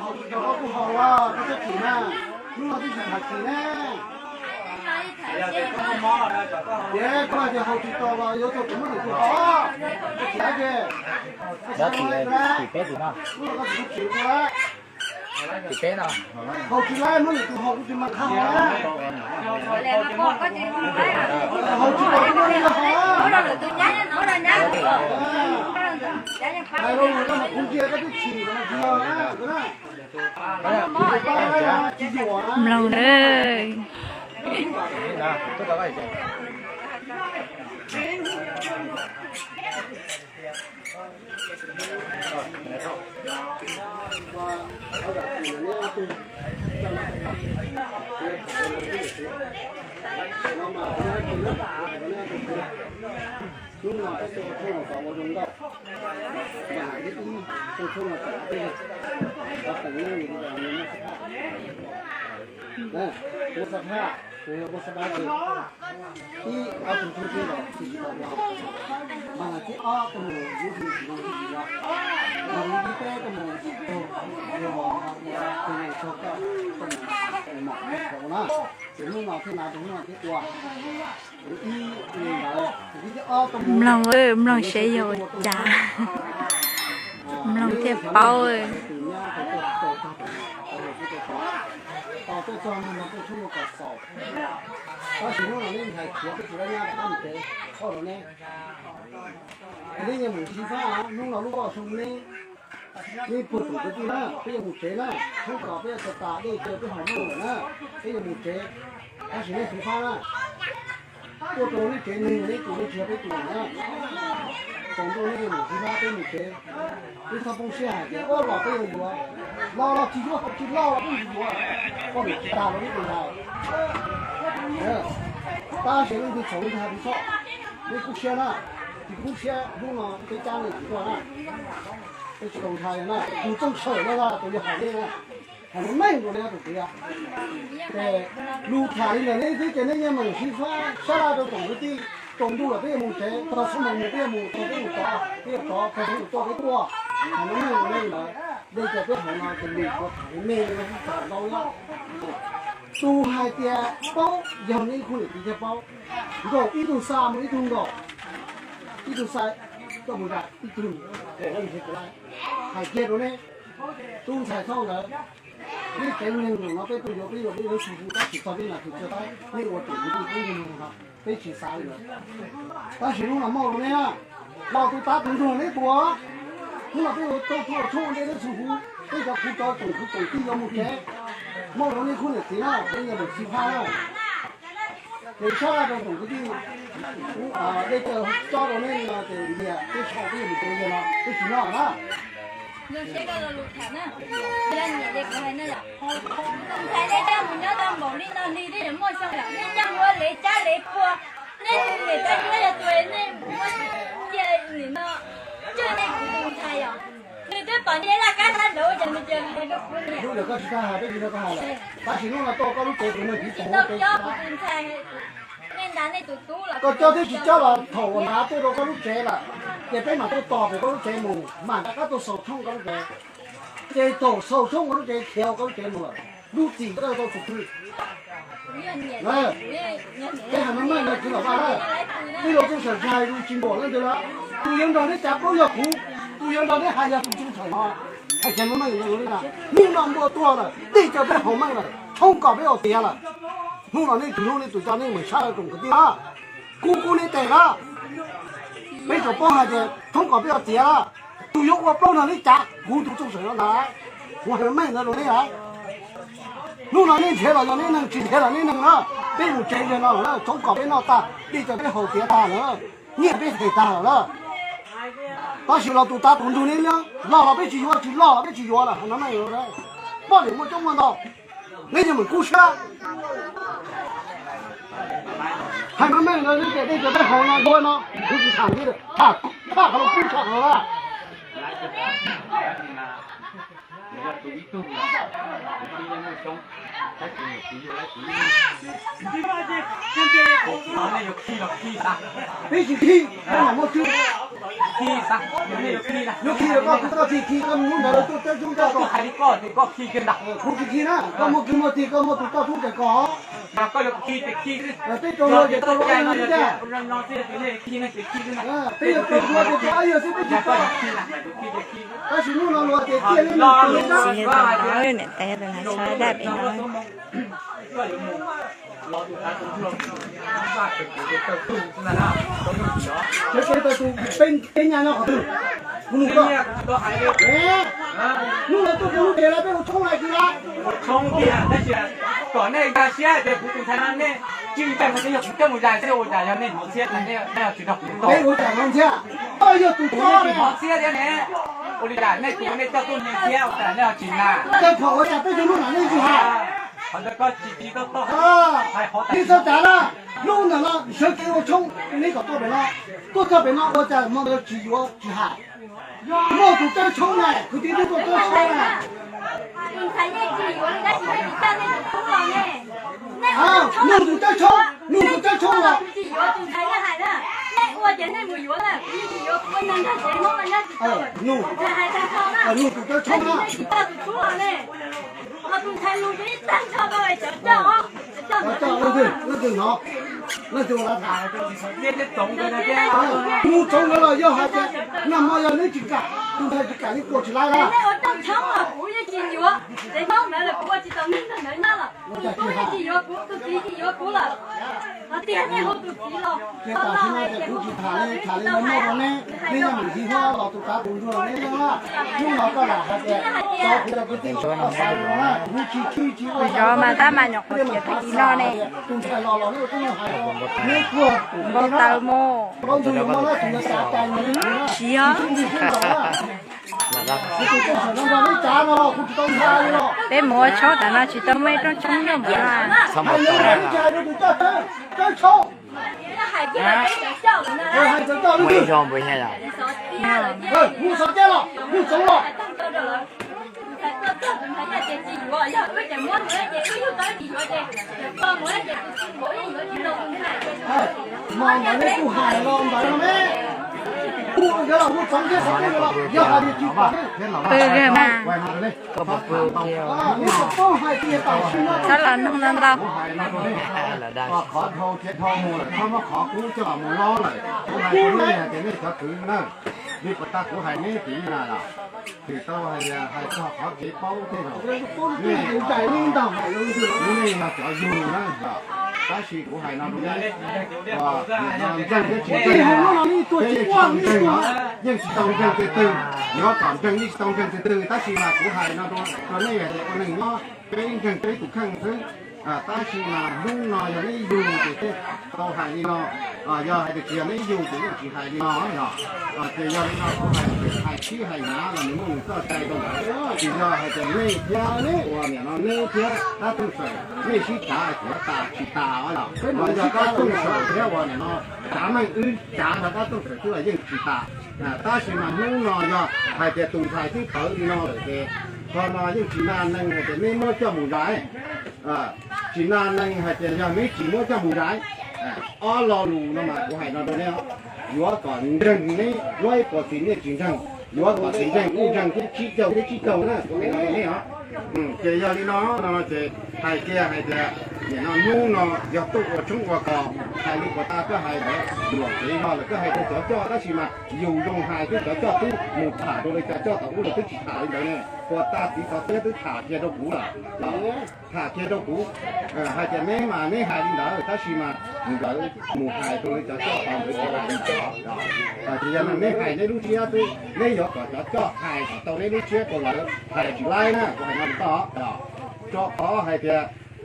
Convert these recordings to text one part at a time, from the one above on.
Haus tsis tau koj kuj haus, koj txhob chim na, hnub no twb tsis tham chim ne. Ces koj hais tias haus tsis tau los yuav tau tus muab nws tus haus, tsis tham ces. Hnub no koj tsis tau chim kuv lawm. Haus tsis laib muab nws tus haus kuv tsis mas qha haus na. Haus tsis tau kuv muab nws tus haus. Hais rau nws koj mas kuv ntsia koj twb chim mas tsis yog na. Mloog lawm. Hnub no peb tuaj ua tshuaj los tau ua zoo nkauj, npaj hais ib ib, ua tshuaj los tau peb, ua teem neej li cas nws muaj xab phaj. Muaj xab phaj, nws yog muaj xab phaj ces ib ob tug tshuaj twb los tsis tau ua, mas hais tib ob tuaj mus lub hli tsis zoo li tsis zoo, mas lub hli peb tuaj mus tsis tau, yog ua tus neeg txog koj tuaj mus mom rau na, ces hnub no thiaj na rau hnub no thiaj ua. Mloog, mloog seb yog ua cas, mloog thiaj paub. Tab sis hnub no nej hais khiav peb tsis lab nyab rov qab mus tsev, koj los ne, nej nyias mus xyuas fab, hnub no lub vaj su ne, nej puag tsoom kwv tij na, peb yuav mus tsev na, hnub ko peb yuav tau tas dej caw peb haus meej lawm na, peb yuav mus tsev, tab sis nej xyuas fab na, tuaj rau nej tsev neeg nej tus nej tsis yog peb tus na, tsaus ntuj nej mus xyuas fab peb mus tsev, nej txhob poob siab hais tias ua los peb yuav yuav, los los tsis yuav, tsis los los peb yuav yuav, koj mus tsis tas los nej tus ntxhais. Tab sis leej twg txhaum leej twg hais tsis txhob, nej kub siab na, tsis kub siab hnub no peb cab nej tsis tuaj na. Peb tsis tau ntshai na, tus txooj sawm no tus yog hais nej na, hais meej rau nej tus txiv. Ces lus tham li ntawd nej twb ces nej nyias meem xyuas fab sab laj rau tsoom kwv tij, tsaus ntuj lawm peb yuav mus tsev, tag txog moos mus peb yuav mus tsev, peb mus tsev, peb yuav tsev, tag txog moos tuaj peb tuaj, hais meej rau nej ntawd. Dej caw peb haus no ces lus ua tham me me no tsis tau ntau na. Tus hais tias paub yog nej ib khub niam txiv thiaj paub, nkaum ib tug xa mus ib tug nkaum, ib tug xa koj mus zam ib tug, hais kiag rau nej, tus ntxhais txhob ntawd, nej tsev neeg no peb pheej yuav peb yuav peb yuav tsis hu tab sis txog peb nas khis txiag taub nej ua tseem hu twj peb neeg no peb tsis xav li lawm. Tab sis hnub no maj rau nej na, los tus tav tus nrog neb tuaj, hnub no peb ua tau tuaj tshoob ua ntej neb txhua hu, peb cov kuv cov tsoom kwv tsoom tij yuav mus tsev, maj rau nej khub niam txiv na, peb yuav mus xyuas fab na. Ces sab laj rau tsoom kwv tij, dej caw cob rau nej no ces ntias peb sau peb yuav mus tsev yog no peb tsis noj na. Ntxhais, nej coj mus nyob tau npaum li no hli twb yuav muaj xyoo lawm, nej coj mus ua lev cab lev pua, nej tus niam tais nyuaj yog tus nej muab cia nim no coj nej kuv tus ntxhais yom, nws twb pom nej laj kab tab nraud ces nws cia li rau kuv niam. Tab sis hnub no tuaj koj lub tsev kuv neeg tsis tau coj kuv tus ntxhais, nej ntas nej tus tub los koj coj thiab tsis coj los thaum uas hnav tuaj rau koj lub tsev lawm, ces peb mam tuaj tos pem koj lub tsev mus, mam rov qab tuaj xaus tshoob koj lub tsev. Ces thaum xaus tshoob koj lub tsev khiav koj lub tsev mus lawm, lub txim koj tau tus twg? Peb hais meej meej no kwv Lam Vaj na, peb los txooj sawm tsis hais lus tsis npaum leej twg lawm. Tus yuav nrog neb cav plaub yog kuv, tus yuav nrog neb hais yog tus txooj sawm no. Hais kiag meej meej no, hnub no npua tuag lawm, dej caw peb haus meej lawm, tshoob kom peb ua tiav lawm. Hnub no nej tus hlub nej tus coj nej meem sab laj tsoom kwv tij na, kuv kuv nej tes na, peb tsuas paub hais tias tshoob kom peb ua tiav lawm. Tus yuav ua plaub no neb cav kuv tus txooj sawm no ntag, kuv hais meej ntawd rau neb lawm. Hnub no nej nrhiav los yog neb neeg, tsis nrhiav los neb neeg na, peb mus tsev ntawm no lawm, tshoob kom peb noj tag, dej caw peb haus tiav tag lawm, nyiaj peb them tag lawm na. Tab sis los tus tav tus ntug neb, los los peb tsis yuav, tsis los los peb tsis yuav lawm, hais meej meej, poj niam muaj coob muaj ntau, neb yeej meem kub siab. Hais meej meej ntawd neb tias dej caw peb haus no dua no, kuv tsis tham thiab, tham qhov no kub tshaj qhov no na. Peb tsis khib, peb mam muab tswb. Yuav khi, koj tus toj txib khi, koj mus hnub ntawd lawv tuaj teb tshoob rau koj. Kuv tsis khi na, koj muaj kwv muaj tij, koj muaj tus toj tshoob ces koj. Koj yuav khi ces khi xwb. Peb rau luag ces rau luag xwb, peb yuav rau luag ces rau ib yam xwb, peb tsis tau. Tab sis hnub no luag ces cia li niam tais tus nas sab daj pem no. Sawv kev tau tus peb nyaj nyob qhov twg? Kuv nug koj. Hnub no tuaj rau lub tsev lawm peb ua tshoob hais tias, ua tshoob tiag tab sis kom nej nkag siab tias kuv tus ntxhais no nej tsis nkag siab, yog kuv coj mus zais xwb ua cas yog nej hnov txhiab, nej tsis nrog kuv, nej ua cas hnov txhiab? Koj yog tus txhob ne, hnov txhiab thiab ne. Ua li cas nej tus nej coj tuaj ntsia txhiab ua cas nej ho tsis hais? Tej qhov ua cas peb cov lub no nej tsis hais? Qhov ntawd koj tsis tsis tau tau hais qhov, nej txhob cav na. Hnub ntawm no sawv kev ua tshoob, neb kom tuaj pem no, tuaj txog pem no ua cas hmo ntawd tsis yuav tsis hais. Muaj tus teb tshoob na, kwv tij twb tuaj teb tshoob na. Nug tus teb tshoob, nug tus teb tshoob los. Nug tus teb tshoob na. Leej twg, leej twg hnov, leej twg ua lawv tham. Mus txoov nkawd los yog hais tias nag hmo yog neb tsis kam, tus ntxhais tsis kam li kuas tsis laib na. Ces tam sim no ces kuv tsis tham li, tham li no muaj rau neb, neb yeej mus hiv huab los tus kav tus nruag neb yeej laj. Hnub no koj lam hais tias tso kuv cov kwv tij los koj xav rau na, kuv tsis khib tsis ua zov mas tab mas nyuam qhuav tias tag kis no ne. Tus ntxhais los los neb ua tub hais rau neb tuag npau taws mus. Npau ntws yuav muaj lab tus yuav xav cai mus, tsis yog. Kuv tus txoj saum no nrog neb cav no los kuv tsis tau ntshai li los. Peb mus ua tshoob tam no tsis tau muaj ib rooj tshoob nrog mus na. Hais nws hais nws tsis hais rau tus coj tshoob. Hais cov coj lwm tus. Mus xov tiab los, mus txoov los. Hmo ntawd neb kuj hais los ntawd no ne. Kuj ua nkawd los mus txoov thiab xov tiab los yog hais tias tsis pom ne. Pw mas. Neb puas paub hais tias tam sim no, tab los nug no ntau. Qhov dhau ces dhau mus lawm, txhob muab qhov kub coj los mus lob lawm. Kuv hais rau nej hais tias nej cov kwv na, li puas tas kuv hais neb tim na los, twb tau hais tias hais txog qhov kev paub thiab os. Nej, nej yog cov yug na, tab sis kuv hais no rau nej, ntseeg thiab tsis ntseeg, peb yeej tsis tau ntseeg os, yeej tsis tau ntseeg tus twg, yuav kom ntseeg yeej tsis tau ntseeg tus twg, tab sis mas kuv hais no rau nej hais tias ua neeg nyob peb ntseeg peb tus kheej xwb. Tab sis mas hnub no yog neb yug ces thiaj tau hais li no, yog hais tias tsis yog neb yug ces yeej tsis hais li no yog. Ces yog li no kuv hais tias hais sib hais hnav los nws muaj nws txoj cai rau ntawd, tsis yog hais tias nej thiab ua niam no neb thiab Kab Tooj Sawm nej sib cav tias tas tsis tas os yog, los yog Kab Tooj Sawm thiab ua niam no cav meej wb cav nrog Kab Tooj Sawm xwb los yeej tsis tas. Tab sis mas hnub no yog hais tias tus ntxhais twb tawv li no lawm ces qhov no yeej tsis nas neeg hais tias neb muab coj mus zais. Tsis nas neeg hais tias yog neb tsis muab coj mus zais. Ob lo lus no mas kuv hais no rau neb, yuav kom ntseeg neb, yuav ib puas txiv nej tsis ntseeg, yuav kom tsis ntseeg kuj ntseeg thiab tsib caug thiab tsib caug na, kuv hais no rau neb os. Ces yog li no, no ces hais kiag hais tias nim no hnub no yog tuaj ua tshoob ua kos, hais li puas tas koj hais ntawd, luam kev no lawm koj hais rau cov coj, tab sis mas yus zoo hais twb cov coj twb mus tham rau lawv cov coj tom ub lawv twb tsis tham li ntawd ne, puas tas txiv xov tiab twb tham kiag rau kuv lawm. Tham kiag rau kuv hais tias neb mas neb hais li ntawd tab sis mas nkawd mus hais rau lawv cov coj tau nkawd tsis hais li ntawd. Ces yog no neb hais neb lub siab xwb, neb yuav kom cov coj hais kom tau neb lub siab rau lawv hais tsis laib na, kuv hais no rau koj. Rau qhov hais tias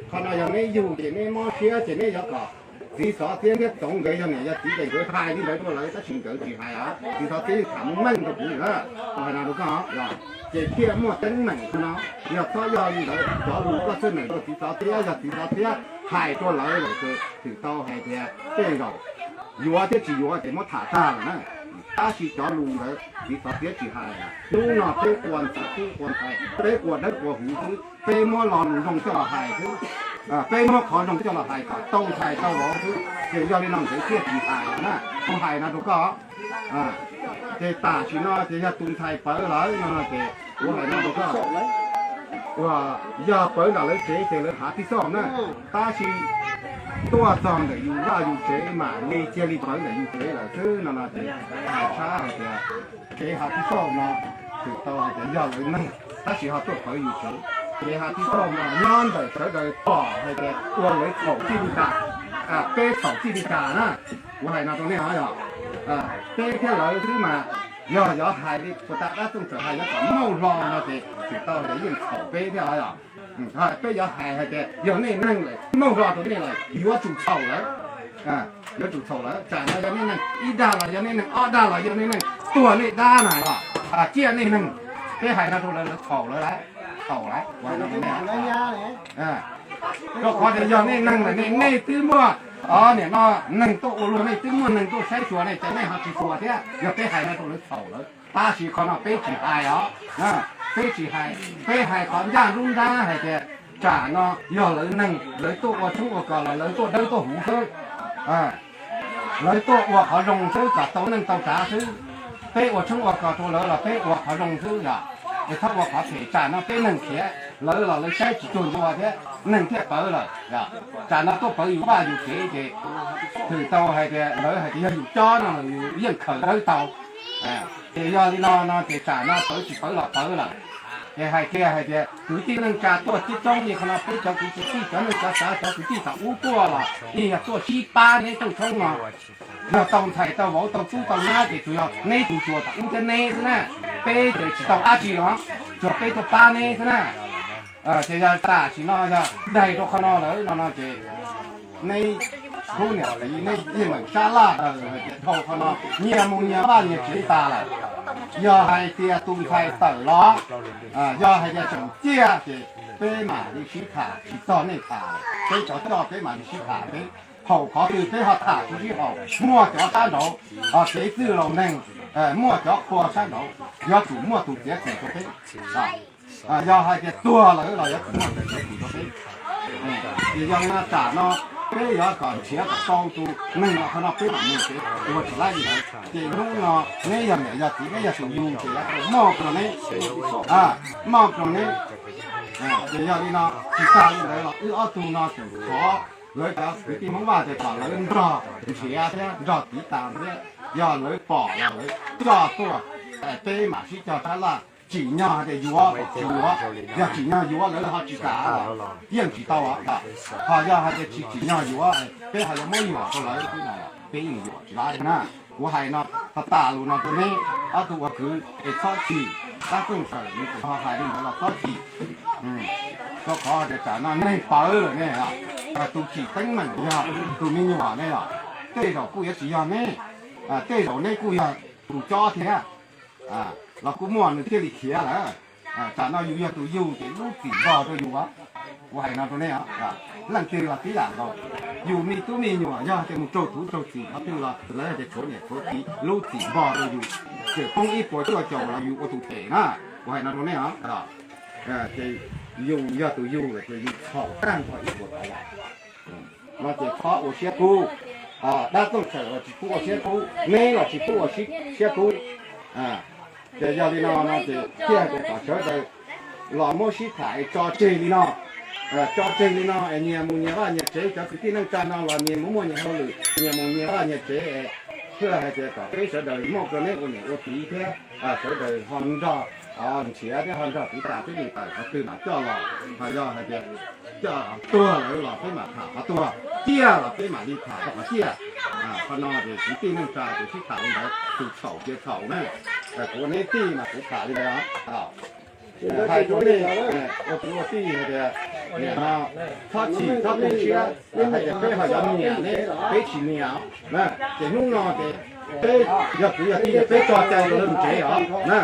qhov no yog neb yug ces neb mob siab ces neb yuav kom txiv xov tiab thiab tsoov nkawd yog niam yog txiv ces nkawd hais li ntawd rau lawv tab sis nkawd tsis hais os, txiv xov tiab yeej tham meej meej rau kuv na, kuv hais no rau koj. Ces thiaj muaj teeb meem qhov no, yog txhob yog li ntawd cov lus koj txawj meem rau txiv xov tiab, yog txiv xov tiab hais rau lawv lawm ces twb tau hais tias tej zaum yuav thiab tsis yuav ces muab tham tag lawm na. Tab sis cov lus ntawd txiv xov tiab tsis hais. Hnub no peb ua ntxhais tub ua ntxhais, peb ua dawb ua huv xwb, peb muab lo lus zoo coj los hais xwb. Peb muab qhov zoo coj los hais kom tau ntxhais tau vauv xwb, ces yog li no nkawd thiaj tsis hais na. Kuv hais no rau koj, ces tam sim no ces yog tus ntxhais pawv lawm no ces kuv hais no rau koj, uas yog pawv ntawm lawv tsev ces lawv hav tib xoj na, tab sis tuaj txog ntawm yus vaj yus tsev mam li cia li pawv ntawm yus tsev lawm xwb no no ces hais tshab hais tias kev hav tib xoj no txhais tau hais tias yog lawv neeg tab sis ho tuaj pawv yus tsev. Kev hav tib xoj no nyob ntawm sawv daws pom hais tias ua lawv txhaum txij li cas, peb txhaum txij li cas na. Kuv hais no rau nej os, yog peb thiab lawv xwb mas, yog yuav hais li puas tas dab Txooj Txawm hais yuav kom mooj hlo no ces txhais tau hais tias yeej txhaum peb thiab os. Peb yuav hais hais tias yog nej neeg lawm mooj hlo rau nej lawm yuav tsum txhaum lawm. Yuav tsum txhaum lawm, tsam no yog nej neeg ib dag los yog nej neeg ob dag los yog nej neeg tuag nej dab na, ciaj nej neeg. Peb hais no rau lawv, lawv txhaum lawv lawm, txhaum lawm. Rau qhov tias yog nej neeg lawm ne, nej twb muaj, o, nim no neeg tuaj ua luag, nej twb muaj neeg tuaj saib xyuas ne, ces nej ho tsis xyuas thiab. Yog peb hais no rau lawv txhaum lawm, tab sis qhov no peb tsis hais os. Peb tsis hais, peb hais qhov ncaj nruab nrab hais tias tsam no yog lawv neeg, lawv tuaj ua tshoob ua kos los lawv tuaj dawb tuaj huv xwb. Lawv tuaj ua qhov zoo xwb kom tau neej tau tsav xwb. Peb ua tshoob ua kos rau lawv los peb ua qhov zoo xwb yom, es txhob ua qhov phem. Tsam no peb neeg khiav, lawv los lawv saib tsis cuag ncua thiab, neeg thiaj pawv lawm. Tsam no tuaj pawv yus vaj yus tsev ces txhais tau hais tias lawv hais tias yog yus cob no los yus yeej khaws dawb tau. Ces yog li no no ces tsam no pawv tsis pawv los pawv lawm. Ces hais kiag hais tias kwv tij neej tsa tuaj tib tsoom li qhov no, peb cov kwv tij, cov neej cov tsav, cov kwv tij tom ub tuaj los yeej yog tuaj sib pab neb rooj tshoob no. Yog tau ntxhais tau vauv tau tub tau nyab ces tsuas yog neb tus tsuas tom ub thiab neb xwb na. Peb ces tsis tau dab tsi los, tsuas peb tuaj pab neb xwb na. Ces yog tam sim no yog daig rau qhov no lawm no no ces neb khub niam txiv neb yeej meem sab laj daws hais tias dhau qhov no nyias mus nyias vaj nyias tsev tas lawm. Yog hais tias tus ntxhais tawm los, yog hais tias tseem ciaj ces peb mam li sib tham, tsis txog nej tham, peb cov coj peb mam li sib tham peb. Thaum qhov twg peb ho tham tsis sib haum, muaj cov sab nraud, kev txwj laus neeg, muaj cov qhua sab nraud, yuav tsum muaj tus txiav txim rau peb. Yog hais tias tuag lawm los yuav tsum muaj tus txiav txim rau peb. Ces yog li no tsam no peb yuav kom nrhiav kom tau tus neeg no qhov no peb mam mus ces ua tsis laib li ntawd. Ces hnub no neb yog niam yog txiv neb yog tus yug ces yuav muaj rau neb, muaj rau neb. Ces yog li no tsis tas li ntawd los wb ob tug no tseem thov lawv cov kwv tij Hmoob Vaj ces kom lawv nrog nrhiav thiab nrog tiv tas thiab, yog lawv pom los lawv coj tuaj, peb mam sib cog sab laj. Tsim nyog hais tias yuav tsis yuav, yog tsim nyog yuav lawv ho tsis kam, yeej tsis tau. Ho yog hais tias tsis tsim nyog yuav, peb ho yuav muab yuam rau lawv, peb yeej yuam tsis laib na. Kuv hais no tas tas lus no rau neb ob tug ua kwv es txhob chim, tab Txooj Txawm nws tseem ho hais li ntawd los txhob chim. Rau qhov tias tsam no neeg pawv lawm ne, tus chim teeb meem yog tus me nyuam ne os, tej zaum kuj yuav tsis yog neb, tej zaum neb kuj yog tus cob thiab, los kuj muaj nws thiaj li khiav lawm. Tsam no yus yog tus yug ces lub txim npog rau yus. Kuv hais no rau nej, leej twg los tib yam nkaus, yus me tub me nyuam yog tias mus raug tub raug txim qhov twg los lawv tias tshuav niam tshuav txiv, lub txim npog rau yus, txawm poob ib puas cuaj caum los yus ua tus phem na. Kuv hais no rau nej os, ces yus yog tus yug lawm ces yus txhaum tag nrho ib puas tau los. No ces txhob ua siab kub, dab Txooj Txawm los tsis pub ua siab kub, neb los tsis pub ua siab kub. Ces yog li no no ces thiaj hais tias kom sawv daws los muab sib tham es tso tseg li no. Tso tseg li no es nyias mus nyias vaj nyias tsev, cov kwv tij neej tsa no los nyias mus muaj nyias hauj lwm, nyias mus nyias vaj nyias tsev, thiaj hais tias kom peb sawv daws muaj rau neb ua niam ua txiv thiab sawv daws ho nrog nrhiav thiab ho nrog tiv tas peb li tawm qhov twg mam coj los. Ho yog hais tias coj tuag lawm los peb mam tham qhov tuag, ciaj los peb mam li tham rau qhov ciaj. Qhov no ces kwv tij neej tsa ces sib tham li ntawd, tus txhaum cia txhaum na. Kuv ua neb tij mas kuv tham li ntawd. Hais rau nej ua kwv ua tij hais tias nim no txhob chim txhob tu siab, hais tias peb ho yuav nyiam ne, peb tsis nyiam. Ces hnub no ces peb yog kwv yog tij peb tso cai rau lawv mus tsev os na.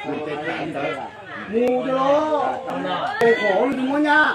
Ces tham li ntawd. Mus rau los, tus qhov lub tus muab nyab.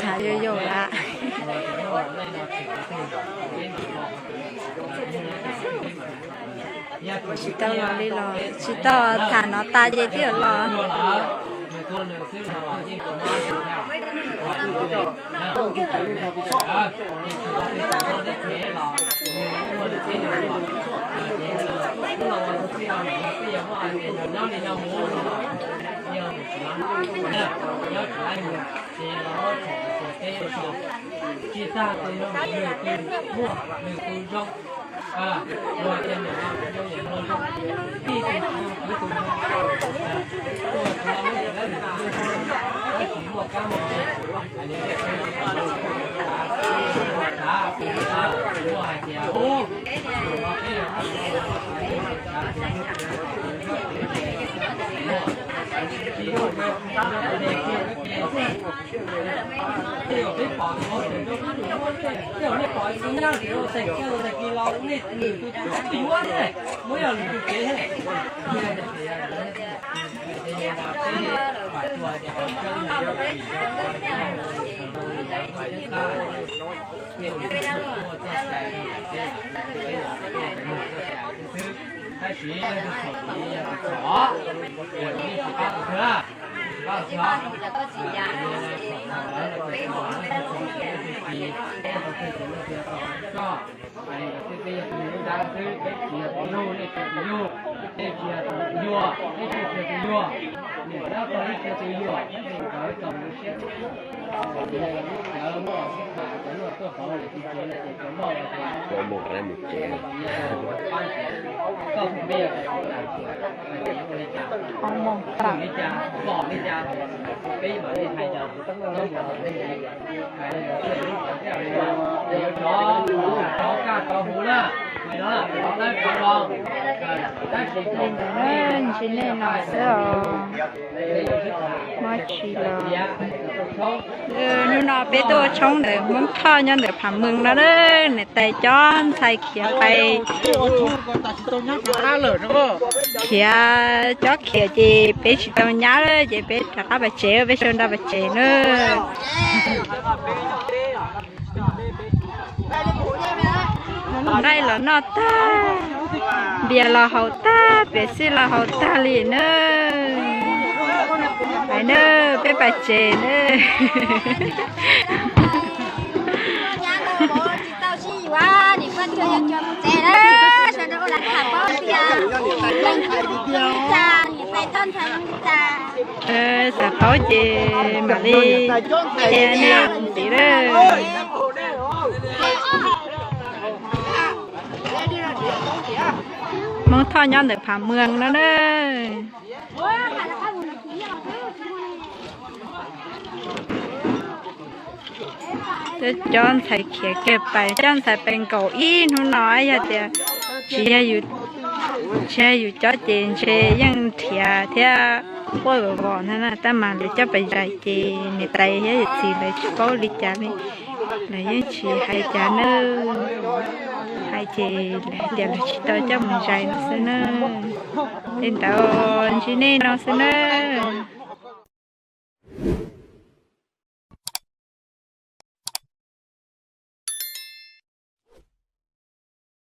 Tham yuav yau lawm. Tsis tau los li los tsis tau, tham no tas ces thiaj los. Tsis tag tus no nws tus muaj nws tus zoo. Tab sis tus txhaum tus yau tus txhaum, yog tus tsis pab tus twg, pab tus twg os? Tus txhaum no lawv tus txhaum, tus txhaum tus twg tsis, tus twg tus twg tau txhaum tso, hais li ntawd xwb, peb yog tus yug dab xwb, peb tsis yog tus yug, nej tsis yog tus yug, nej tsis yog tus yuag, nej tsis yog tus yuag, niam dab tog ib tsis yog tus yuag, tab sis nkawd txaus lub siab. Pab moog tag. Li ntawd na, ntsis nej no xwb os. Mob tsis los. Hnub no peb tuaj ua tshoob ntawm Hmoob Thoj nyob ntawm Pham Mees no na, niam tais cov ntxhais khiav pais khiav, cov khiav ces peb tsis tau nyab ces peb rov qab pais tsev, peb sau nra pais tsev na. Nqaij los noj tag, npias los haus tag, piam xij los haus tag li na. Pais na, peb pais tsev na. Xav paub ces mam li qhia nej ntxiv lawm. Hmoob Thoj nyob ntawm Pham Mees no na. Cov ntxhais khiav kiag pais, cov ntxhais pais nkaum ib hnub no yog tias tsis yog yus, tsis yog yus cov ces ntshe yeej nrhiav thiab quaj vos vos ntag na. Tab mas lawv coj pais zais ces niam tais thiab yawm txiv lawv tsis paub li cas li, lawv yeej tsis hais cas nawb. Hais ces lawv hais tias lawv tsis tau coj mus zais no xwb nawb. Li ntawd ntsib nej no xwb nawb.